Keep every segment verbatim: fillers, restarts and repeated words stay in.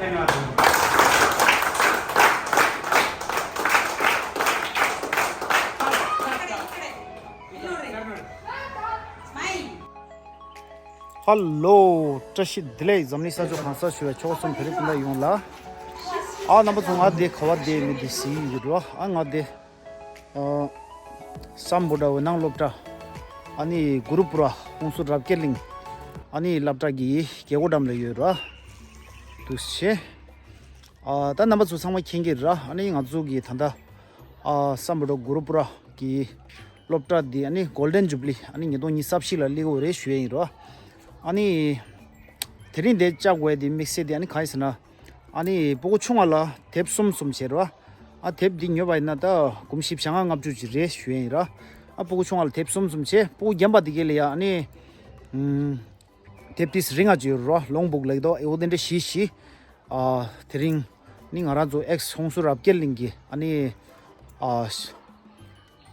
ཧ་ལོ། བཀྲ་ཤིས་བདེ་ལེགས། འཛམ་གླིང་ས་ཕྱོགས་གང་སར་བཞུགས་པའི་ཆོལ་ཁ་གསུམ་བོད་རིགས་སྤུན་ཟླ་ཡོངས་ལ། ཨ་རྣམ་པ་ཚོ། ང་འདི་ག་བ་བསྡད་མེད་འདི་གཟིགས་ཡོད་རོ། ཨ་ང་འདི་ཨ་སམ་བྷོ་ཊ་འོད་སྣང་སློབ་གྲྭ། ཨ་ནི་གུ་རུ་པུ་ར་ཧོང་སུར་རབ་རྒྱས་གླིང་། ཨ་ནི་སློབ་གྲྭ་གི་རྒྱལ་སྒོ་འགྲམ་ལ་ཡོད་རོ། འདུག་སེ། ཨ་ད་རྣམ་པ་ཚོ་ཚང་མ་མཁྱེན་གྱི་རེད། ཨ་ནི་ང་ཚོ་གི་ད་ལྟ་ཨ་སམ་བྷོ་ཊ་གུ་རུ་པུ་ར་གི་སློབ་གྲྭ་འདི་ཨ་ནི་གོལ་ཌེན་ཇུ་བི་ལི་ཨ་ནི་ཉིས་སྟོང་ཉི་ཤུ་རྩ་བཞི་ལ་སླེབས་ཡོད་རེད་ཞུ་ཡ་ཡིན་རོ། ཨ་ནི་དེ་རིང་འདི་བཅར་དགོས་ཡ་འདི་དམིགས་བསལ་འདི་ཨ་ནི་གང་ཡིན་ཟེར་ན། ཨ་ནི་སྤུ་གུ་ཆུང་བ་ལ་དེབ་གསུམ་གསུམ་བྱས་རོ། ཨ་དེབ་འདི་ཉོས་པ་ཡིན་ན་ད་སྒོར་མོ་བཞི་བཅུ་ང་ལྔ་བཅུ་ཅིག་རེད་ཞུ་ཡ་ཡིན་རོ། ཨ་སྤུ་གུ་ཆུང་བ་ལ་དེབ་གསུམ་གསུམ་བྱས། སྤུ་གུ་རྒན་པ་འདི་གས་ལ་ཡ་ཨ་ནི་ཨམ། དེབ་ཏིས་རིང་ང་བཅོས་རོ། ལོང་བུག་ལེགས་དོ་ཨེ་འོ་དེ་འདྲ་བཞི་བཞི། ཨ་དེ་རིང་ནི་ང་རང་ཚོ་ཨེགས་ཧོང་སུར་རབ་རྒྱས་གླིང་གི་ཨ་ནི་ཨ་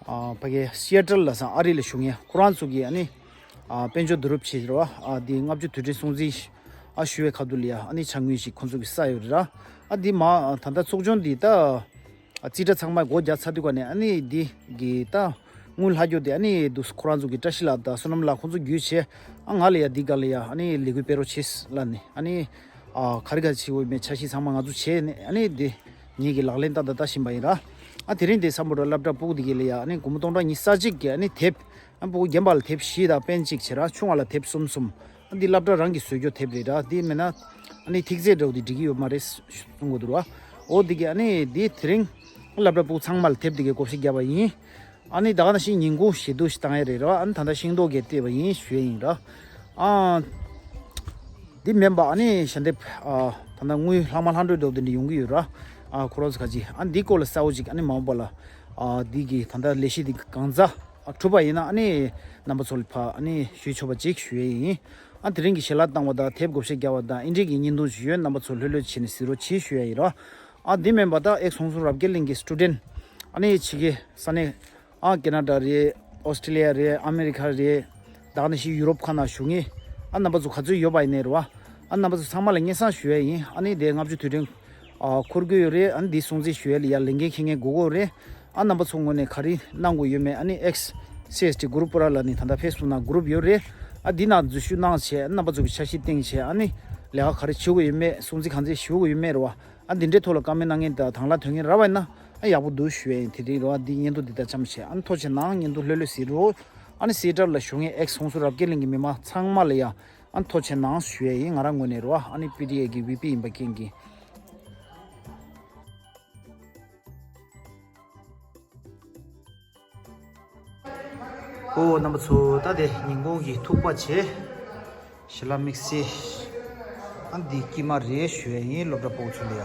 ཨ་ཕ་གི་སི་ཨེ་ཊལ་ལ་སང་ཨ་རི་ལ་བཞུགས་མཁན་ཁོ་རང་ཚོ་གི་ཨ་ནི་ཨ་དཔལ་འབྱོར་བསྡུ་རུབ་བྱེད་རོ། ཨ་འདི་ལྔ་བཅུ་དུས་དྲན་སྲུང་བརྩི་ཨ་ཞུ་བའི་ཁ་ཐུག་ལ་ཡ་ཨ་ནི་ཕྱག་དངུལ་ཞིག་ཁོང་ཚོ་གི་བསགས་ཡོད་རེད་ར། ཨ་འདི་མ་ད་ལྟ་ཚོགས་ཆུང་འདི་ད། ཨ་རྩིས་ཁྲ་ཚང་མ་སྒོ་རྒྱག་ཚར་དུས་ག་ནས་ཨ་ནི་འདི་གི་ད་དངུལ་ལྷག་རྒྱུ་དེ་ཨ་ནི་འདུག་ཁོ་རང་ཚོ་གི་བཀྲ་ཤིས་ལགས་དང་བསོད་ནམས་ལགས་ཁོང་ཚོ་བརྒྱུད་བྱས། ཨ་ང་ལ་ཡ་འདི་ག་ལ་ཡ་ཨ་ནི་ལས་འགུལ་སྤེལ་རོགས་བྱེད་ལབ་ནས། ཨ་ནི་ཨ་ག་རེ་ག་རེ་བྱེད་དགོས་མེད་འཆར་གཞི་ཚང་མ་ང་ཚོ་བྱས་ནས་ཨ་ནི་འདི་ངེད་ཀྱི་ལག་ལེན་ཏག་ཏག་བསྟར་བཞིན་པ་ཡིན་ར། ཨ་དེ་རིང་འདི་སམ་བྷོ་ཊ་སློབ་གྲྭ་སྤུ་གུ་འདི་ག་ལ་ཡ་ཨ་ནི་སྒོར་མོ་སྟོང་ཕྲག་ཉི་ཤུ་རྩ་གཅིག་གི་ཨ་ནི་དེབ། ཨ་སྤུ་གུ་རྒན་པ་ལ་དེབ་བཞི་དང་པེན་གཅིག་བྱས་ར། ཆུང་བ་ལ་དེབ་གསུམ་གསུམ། ཨ་འདི་སློབ་གྲྭ་རང་གིས་བཟོས་རྒྱུ་དེབ་རེད་ར། འདི་མེད་ན་ཨ་ནི་ཐིག་ཚད་འདྲ་བོ་འདི་འགྲིག་གི་ཡོད་མ་རེད་གསུང་གི་འདུག་ར། འོ་འདི་གི་ཨ་ནི་འདི་དེ་རིང་སློབ་གྲྭ་སྤུ་གུ་ཚང་མ་ལ་དེབ་འདི་གའི་བགོ་བཤའ་བརྒྱབ་པ་ཡིན། ཨ་ནི་ད་ག་ནང་བཞིན་ཉིན་གུང་ཞེ་དྲག་ཞིག་བཏང་ཡ་རེད་ར། ཨ་ནི་ད་ལྟ་ཤིང་ཏོག་གིས་སྤྲད་པ་ཡིན་ཞུ་ཡ་ཡིན་ར། ཨ་འདི་མིན་པ་ཨ་ནི་ཞལ་འདེབས་ཨ་ད་ལྟ་དངུལ་ལྷག་མ་ལྷག་འཕྲོ་འདྲ་བོ་འདི་འདྲ་ཡོང་གི་ཡོད་ར། ཨ་ཁོ་རང་ཚོ་ཁ་ཅིག་ཨ་འདི་སྐོར་ལ་གསལ་བོ་ཅིག་ཨ་ནི་མ་འོངས་པ་ལ་ཨ་འདི་གི་ད་ལྟ་ལས་གཞི་འདི་གང་ཚ། ཨ་གྲུབ་པ་ཡིན་ན་ཨ་ནི་རྣམ་པ་ཚོ་ལ་ཕར་ཨ་ནི་ཞུས་ཆོག་པ་ཅིག་ཞུ་ཡས་ཡིན། ཨ་དེ་རིང་གི་ཞལ་ལག་བཏང་བ་དང་དེབ་བགོ་བཤའ་བརྒྱབ་པ་དང་ཨིན་ཌི་ཡ་གི་བརྙན་ཐུང་ཞིག་ཡོད། རྣམ་པ་ཚོ་ལྷོད་ལྷོད་བྱས་ནས་གཟིགས་རོགས་བྱེད་ཞུ་ཡ་ཡིན་རོ། ཨ་འདི་མིན་པ་ད་ཨེགས་ཧོང་སུར་རབ་རྒྱས་གླིང་གི་སི་ཊུ་ཌེན་ཊི་ཨ་ནི་ཕྱི་གི་ས་གནས་ཨ་ཁེ་ན་ཌ་རེད། ཨོ་སི་ཊེ་ལི་ཡ་རེད། ཨ་མེ་རི་ཁ་རེད། ད་ག་ནང་བཞིན་ཡུ་རོབ་ཁག་ནང་བཞུགས་མཁན་ཨ་རྣམ་པ་ཚོ་ག་ཚོད་ཡོད་པ་ཡིན་ནའི་རེད་བ། ཨ་རྣམ་པ་ཚོ་ཚང་མ་ལ་སྙན་སེང་ཞུ་ཡ་ཡིན། ཨ་ནི་དེ་ལྔ་བཅུ་དུས་དྲན་ཨ་འཁོར་གྱི་ཡོད་རེད། ཨ་ནི་འདི་སྲུང་བརྩི་ཞུ་ཡ་ལ་ཡ་ལས་འགན་འཁྱེར་མཁན་དགོས་ཀྱི་ཡོད་རེད། ཨ་རྣམ་པ་ཚོ་ངོས་ནས་ག་རེ་གནང་དགོས་ཡོད་མེད། ཨ་ནི་ཨེགས་སི་ཨེས་ཊི་གུ་རུབ་པུ་ར་ལབ་ནས་ད་ལྟ་ཕེ་སི་བུག་ནང་གུ་རུབ་ཡོད་རེད། ཨ་འདི་ནང་འཛུལ་ཞུགས་གནང་བྱས་ཨ་རྣམ་པ་ཚོ་གི་འཆར་གཞི་བཏིང་བྱས་ཨ་ནི་ལས་ཀ་ག་རེ་བྱེད་དགོས་ཡོད་མེད། སྲུང་བརྩི་གང་འཚམ་ཞུ་དགོས་ཡོད་མེད་རེད་བ། ཨ་འདི་འདྲའི་ཐོག་ལ་བཀའ་མོལ་གནང་མཁན་དང་དང་བླངས་ཐོན་མཁན་རག་པ་ཡིན་ན་ཨ་ཡག་པོ་འདུག་ཞུ་ཡ་ཡིན། དེ་རིང་རེད་བ། འདི་བརྙན་ཐུང་འདི་ལྟར་ཙམ་བྱས་ཨ་ནི་ཐུགས་རྗེ་གནང་། བརྙན་ཐུང་ལྷོད་ལྷོད་གཟིགས་རོགས། ཨ་ནི་སི་ཨེ་ཊལ་ལ་བཞུགས་མཁན་ཨེགས་ཧོང་སུར་རབ་རྒྱས་གླིང་གི་མི་མང་ཚང་མ་ལ་ཡ་ཨ་ནི་ཐུགས་རྗེ་གནང་ཞུ་ཡ་ཡིན། ང་རང་ངོས་ནས་རེད་བ། ཨ་ནི་པི་ཊི་ཨེ་གི་ཝི་པི་ཡིན་པ་རྐྱེན་གྱིས། ཨོ་རྣམ་པ་ཚོ། ད་དེ་ཉིན་གུང་གི་ཐུག་པ་བྱས། ཞལ་ལག་དམིགས་བསལ་ཨ་འདི་དཀྱིལ་མ་རེད་ཞུ་ཡ་ཡིན། སློབ་གྲྭ་སྤུ་གུ་ཚོ་ལ་ཡ།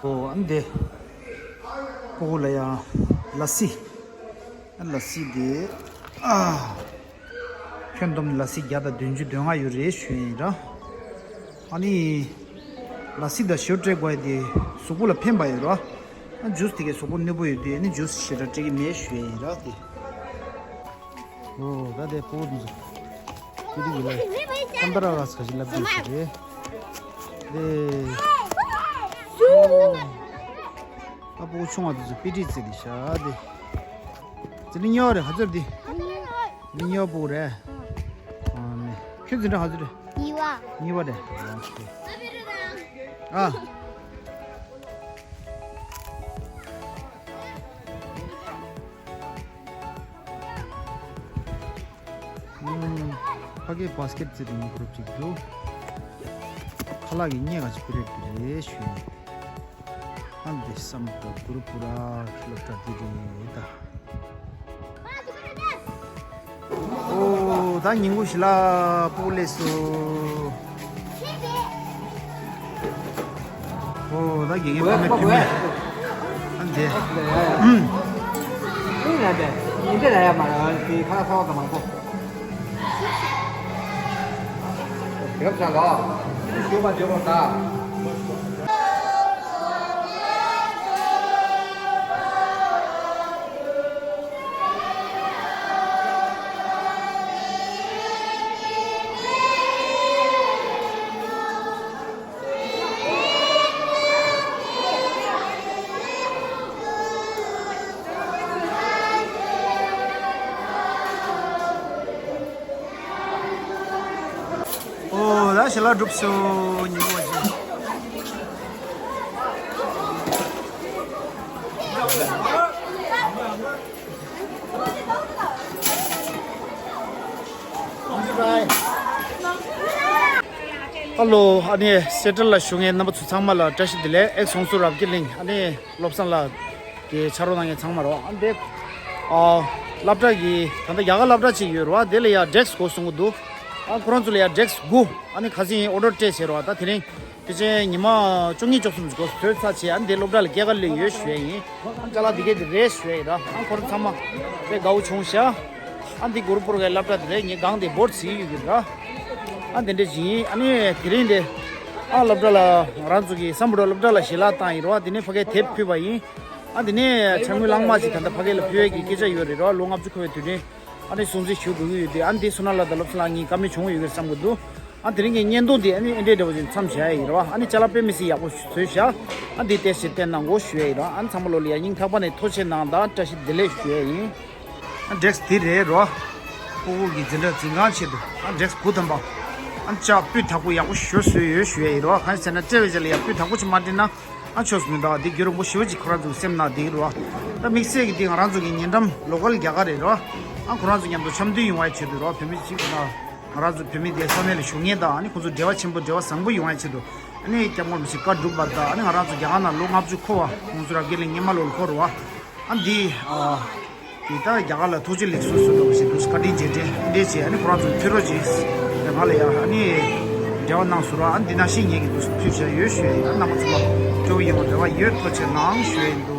ཨོ་ཨ་འདི་སྤུ་གུ་ལ་ཡ་ལ་སི། ཨ་ལ་སི་དེ་ཨ་ཁྱོན་བསྡོམས་ལ་སི་བརྒྱ་དང་བདུན་ཅུ་དོན་ལྔ་ཡོད་རེད་ཞུ་ཡ་ཡིན་ར། ཨ་ནི་ལ་སི་དང་ཞོ་སྤྲད་དགོས་ཡ་དེ་གཟུགས་པོ་ལ་ཕན་པ་ཡོད་ར། ཨ་ཇུས་དེ་གའི་གཟུགས་པོ་རྣོན་པོ་ཡོད་དུས་ཨ་ནི་ཇུས་ཞེ་དྲག་སྤྲད་ཀྱི་མེད་ཞུ་ཡ་ཡིན་ར་དེ། ཨོ་ད་དེ་སྤུ་གུ་འདི་ཚོ་པི་ཊི་གི་ལ་ཀན་ཏ་ར་ཝ་ས་ག་ཞིག་ལབ་དུས་ཤིག་རེད་དེ། ཨ་སྤུ་གུ་ཆུང་བ་འདི་ཚོ་པི་ཊི་རྩེད་དེ་ཤ་དེ། འདི་ནི་གཉིས་པ་རེད། ག་ཚོད་རེད་འདི། འདི་གཉིས་པ་སྤུ་གུ་རེད། ཨ་ནི་ཁྱོད་འཛིན་གྲྭ་ག་ཚོད་རེད། གཉིས་པ། གཉིས་པ་རེད། ཨ། ཕ་གིའི་བཱ་སི་ཀེཊ་རྩེད་དེ་ཡིན་གུ་རུབ་ཅིག་འདུག་ཁ་ལག་གི་བརྙས་ག་ཅིག་ཁུ་རེད་དེ་རེད་ཞུས་ནས། ཨ་འདི་སམ་ད་གུ་རུ་པུ་ར་སློབ་གྲྭ་འདི་རེད་ད། ཨོ་ད་ཉིན་གུང་ཞིག་ལ་སྤུ་གུ་སླེབས་སོང་། ཨོ་ད་དགེ་རྒན་ཕ་མའི་བུད་མེད། ཨ་འདི། ཨུམ། ཨེ་ཡ་དེ་ཡིན་དེ་ལ་ཡ་མ་རེད། དེ་ཁ་ལག་ཚ་བ་དང་མང་པོ། རྒྱབ་བྱ་ལ། ཞུ་བ་བརྗོད་པར་གདའ། ཨོ་ད་ཞལ་ལག་གྲུབ་སོང་ཉིན་མོ་བཞིན། ཧ་ལོ། ཨ་ནི་སེ་ཊལ་ལ་བཞུགས་མཁན་རྣམ་པ་ཚོ་ཚང་མ་ལ་བཀྲ་ཤིས་བདེ་ལེགས། ཨེག་སོང་སོ་རབ་རྒྱས་གླིང་ཨ་ནི་བློ་བཟང་ལགས་ཀྱི་ཕྱག་རོགས་གནང་མཁན་ཚང་མ་རོ། ཨ་འདི་ཨ་སློབ་གྲྭ་གི་ད་ལྟ་རྒྱ་གར་སློབ་གྲྭ་ཅིག་ཡོད་རོ། ཨ་དེ་ལ་ཡ་ཌེསྐ་དགོས་གསུང་གི་འདུག་ཨ་ཁོ་རང་ཚོ་ལ་ཡ་ཌེསྐ་དགུ་ཨ་ནི་ཁ་སང་ཨོ་ཌར་སྤྲད་བྱས་རོ། ད་དེ་རིང་ཕལ་ཆེར་ཉི་མ་བཅུ་གཉིས་བཅུ་གསུམ་ཙམ་འགོར་སོང་། དོན་ཚར་བྱས་ཨ་ནི་དེ་སློབ་གྲྭ་ལ་སྐྱེལ་ག་སླེབས་ཡོད་ཞུ་ཡས་ཡིན། ཨ་ཅ་ལག་དེ་གས་དེ་རེད་ཞུ་ཡས་ཡིན་ར། ཨ་ཁོ་རང་ཚང་མ་དཔེ་དགའ་བོ་བྱུང་ཤག་ཨ་འདི་གུ་རུ་པུར་གའི་སློབ་གྲྭ་དེ་རེད། ངས་སྒང་དེ་བོར་ཟིན་ཡོད་ཀྱི་ར། ཨ་དེ་འདྲ་ཞིག་ཡིན། ཨ་ནི་དེ་རིང་དེ་ཨ་སློབ་གྲྭ་ལ་ང་རང་ཚོ་གི་སམ་བྷོ་ཊ་སློབ་གྲྭ་ལ་ཞལ་ལག་བཏང་ཡིན་ར། དེ་ནས་ཕ་གིར་དེབ་ཕུལ་བ་ཡིན། ཨ་དེ་ནས་ཕྱག་དངུལ་ལྷག་མ་ཞིག་ད་ལྟ་ཕ་གི་ལ་ཕུལ་ཡས་ཀྱི་སྐད་ཆ་ཡོད་རེད་ར། ལོ་ལྔ་བཅུ་འཁོར་བའི་དུས་དྲན་ཨ་ནི་སྲུང་བརྩི་ཞུ་དགོས་ཀྱི་ཡོད་དུས། ཨ་ནི་འདི་སོ་ན་ལ་དང་བློ་བཟང་ལགས་གཉིས་བཀའ་མོལ་བྱུང་ཡོད་ཀྱི་བསམ་གྱི་འདུག་ཨ་དེ་རིང་གི་བརྙན་ཐུང་འདི་ཨ་ནི་ཨེ་འདྲས་འདྲ་བོ་ཞིག་མཚམས་བཞག་ཡ་ཡིན་ར་བ། ཨ་ནི་ཅ་ལག་དཔེ་མི་སྲིད་ཡག་པོ་བཟོས་བཞག་ཨ་འདི་ཏོག་ཙམ་བསྟན་གནང་དགོས་ཞུ་ཡ་ཡིན་ར། ཨ་ནི་ཚང་མ་ལོ་ལ་ཡ་སྙིང་ཐག་པ་ནས་ཐུགས་རྗེ་གནང་དང་བཀྲ་ཤིས་བདེ་ལེགས་ཞུ་ཡ་ཡིན། ཨ་ཌེསྐ་དེ་རེད་རོ། ཕྲུ་གུ་གི་འཛིན་གྲྭ་འཛིན་ཁང་ཆེད་དུ་ཨ་ཌེསྐ་དགུ་ཐམ་པ། ཨ་ལྕགས་སྤུས་དག་པོ་ཡག་པོ་ཞེ་པོ་བཟོས་ཡོད་ཞུ་ཡ་ཡིན་རོ། གང་ཡིན་ཟེར་ན་སྤྲད་པའི་རྗེས་ལ་ཡ་སྤུས་དག་པོ་ཅིག་མ་སྤྲད་ན་ཨ་ཆོས་སུ་མི་འདུག་འདི་རྒྱུན་རིང་པོ་ཞེ་པོ་ཅིག་ཁོ་རང་ཚོའི་སེམས་ནང་བསྡད་ཀྱི་རོ། ད་དམིགས་བསལ་གྱི་འདི་ང་རང་ཚོ་གི་ཉེ་འགྲམ་ལོ་ཀལ་རྒྱ་གར་རེད་རོ། ཨ་ཁོ་རང་ཚོ་མཉམ་དུ་འཆམ་མཐུན་ཡོང་བའི་ཆེད་དུ་རོ། བོད་མི་ཅིག་ང་རང་ཚོ་བོད་མི་དེ་ས་གནས་ལ་བཞུགས་མཁན་དང་ཨ་ནི་ཁོང་ཚོ་འབྲེལ་བ་ཆེན་པོ་འབྲེལ་བ་བཟང་པོ་ཡོང་བའི་ཆེད་དུ། ཨ་ནི་སྐྱབས་མགོན་རིན་པོ་ཆེ་བཀའ་བསྒྲུབས་པ་དང་ཨ་ནི་ང་རང་ཚོ་རྒྱ་གར་ནང་ལོ་ལྔ་བཅུ་འཁོར་བ་ཁོང་ཚོ་རབ་རྒྱས་གླིང་སྔོན་མ་ལོ་ལ་འཁོར་བ། ཨ་འདི་ཨ་དེ་ལྟར་རྒྱ་གར་ལ་ཐུགས་རྗེ་ལེགས་སོ་ཟེར་འདུག་ཞེས་འདུག་བཀའ་དྲིན་རྗེས་དྲན་འདི་བྱས། ཨ་ནི་ཁོ་རང་ཚོ་ཕེབས་རོགས་གྱིས་ང་ལ་ཡ་ཨ་ནི་འབྲེལ་བ་གནང་སོང་ར། ཨ་འདི་ནང་བཞིན་ངེད་ཀྱིས་འདུག་ཕེབས་བཞག་ཡོད་ཞུ་ཡ་ཡིན། ཨ་རྣམ་པ་ཚོ་ལ་སྤྲོ་པོ་ཡོང་བའི་རེ་བ་ཡོད། ཐུགས་རྗེ་གནང་ཞུ་ཡ་ཡིན་འདུག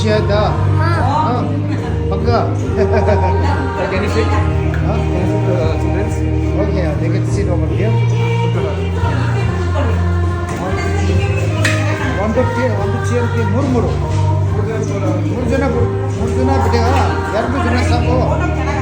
Shada. Huh? Pagga. Can you sit? Huh? Can you sit, uh, students? Okay, yeah, they can sit over here. One to chair, one to chair ke mur mur. Mur jana, mur jana bete ha, yar mur jana sabo.